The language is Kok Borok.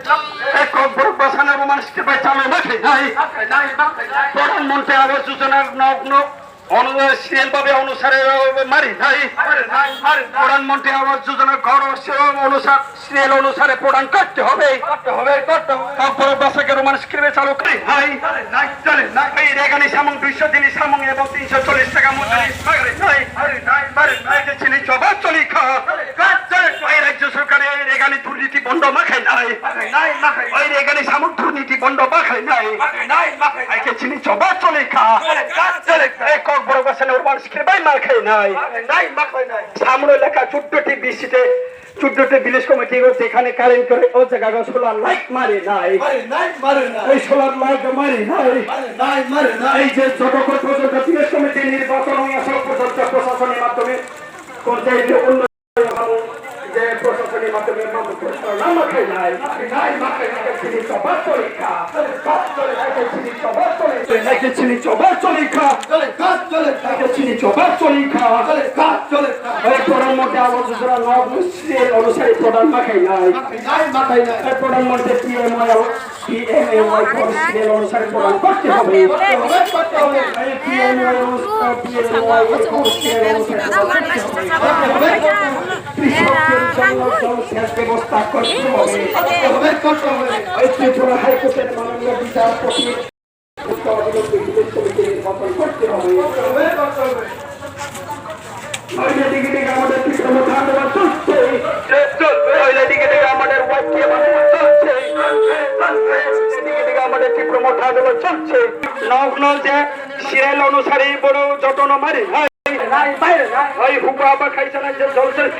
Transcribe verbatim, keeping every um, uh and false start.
Kokborok bwsano Roman script bai chalwi ma khainai. Pradhan Mantri Awas Yojana nok nok onu-, serial babe onusare mari nai. Pradhan Mantri Awas Yojana ঘর অনুসার, serial অনুসারে প্রদান করতে হবে। Kokborok bwsake Roman script bai chalwi khainai. এই রেগানি samung দুইশো দিন samung এবং তিনশো চল্লিশ টাকা মজুরি mari nai. Chini choba choli kha. এই রাজ্য সরকারে রেগানি দুর্নীতি বন্ধ ma khainai. Ei রেগানি samung দুর্নীতি বন্ধ ma khainai. Hai khe chini choba choli kha. Ei Kokborok bwsano Roman script bai ma khainai. Samung lekha চৌদ্দটি বিসিতে চৌদ্দটি village committee o যেখানে current করে, o jaga o solar light mari nai. Ei solar light mari nai. এই যে যতক্ষণ পর্যন্ত village committee নির্বাচন হয়ে আসা পর্যন্ত প্রশাসনের মাধ্যমে পঞ্চায়েতে উন্নয়ন এবং যে প্রশাসনের মাধ্যমে মানুষ পরিচালনা মাথায় নাই, মাথায় নাই, মাথায় নাই, চিনি চবা চলি খা, চলে কাজ চলে, নাকি চিনি চবা চলি খা। নাকি চিনি চবা চলি খা। চলে কাজ চলে, নাকি চিনি চবা চলি খা। চলে কাজ চলে, এই প্রধানমন্ত্রী আবাস যোজনা নব নিশ্চিত অনুসারে প্রধান মাথায় নাই। মাথায় নাই, মাথায় নাই। এই প্রধানমন্ত্রী পিএমওয়াই পিএমএওয়াই কমিশনের অনুসারে প্রদান করতে হবে। এই পিএমওয়াই অনুসারে, পিএমওয়াই কমিশনের অনুসারে প্রদান করতে হবে। কৃষকদের জন্য জলসেচ ব্যবস্থা করতে হবে। এই ত্রিপুরা হাইকোর্টের মাননীয় বিচারপতি অবিলম্বে বিদেশ সমিতি নির্বাচন করতে হবে। নইলে দিকে দিকে আমাদের তীব্র মথা আন্দোলন চলছে। চলবে। নইলে দিকে দিকে আমাদের ওয়াইটিএফ আন্দোলন চলছে। দিকে দিকে আমাদের তীব্র মথা আন্দোলন চলছে। নগ্ন যে সিরিয়াল অনুসারে বড় যতন মারি। এই হুবা বা খাইছানা যে জলসেচ